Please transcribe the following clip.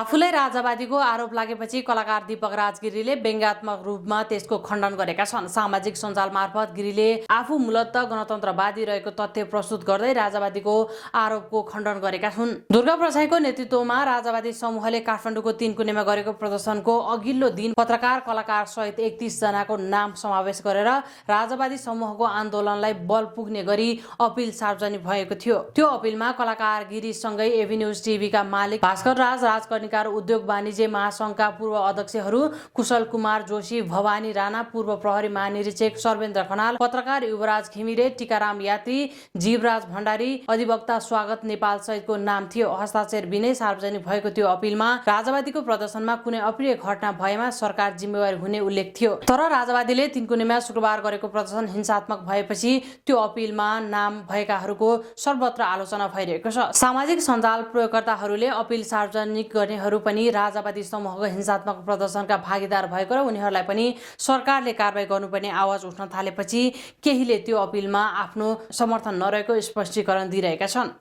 आफूलाई राजावादीको आरोप लागेपछि कलाकार दीपक राज गिरीले व्यङ्ग्यात्मक रूपमा त्यसको खण्डन गरेका छन्। सामाजिक सञ्जाल मार्फत गिरीले आफू मूलतः गणतन्त्रवादी रहेको तथ्य प्रस्तुत गर्दै राजावादीको आरोपको खण्डन गरेका हुन्। दुर्गा प्रसाईको नेतृत्वमा राजावादी समूहले काठमाडौँको 3 कुनेमा गरेको प्रदर्शनको अघिल्लो दिन पत्रकार कलाकार सहित 31 जनाको नाम समावेश गरेर राजावादी समूहको आन्दोलनलाई बल पुग्ने गरी अपिल सार्वजनिक भएको थियो। त्यो अपिलमा कलाकार गिरीसँगै एभिन्यूज टिभीका मालिक भास्कर राज, राजकर्णिका र उद्योग वाणिज्य महासंघका पूर्व अध्यक्षहरू कुशल कुमार जोशी, भवानी राणा, पूर्व प्रहरी महानिरीक्षक सर्वेन्द्र खनाल, पत्रकार युवराज घिमिरे, टीकाराम यात्री, जीवराज भण्डारी, अधिवक्ता स्वागत नेपाल सहितको नाम थियो। हस्ताक्षर बिनै सार्वजनिक भएको त्यो अपिलमा राजावादीको प्रदर्शनमा कुनै अप्रिय घटना भएमा सरकार जिम्मेवारी हुने उल्लेख थियो। तर राजावादीले 3 कुनेमा शुक्रबार गरेको प्रदर्शन हिंसात्मक भएपछि त्यो अपिलमा नाम भएकाहरूको सर्वत्र आलोचना भइरहेको छ। सामाजिक सञ्जाल प्रयोगकर्ताहरूले अपिल सार्वजनिक गर्नेहरू पनि राजावादी समूहको हिंसात्मक प्रदर्शनका भागीदार भएको र उनीहरूलाई पनि सरकारले कारबाही गर्नुपर्ने आवाज उठ्न थालेपछि केहीले त्यो अपिलमा आफ्नो समर्थन नरहेको स्पष्टीकरण दिइरहेका छन्।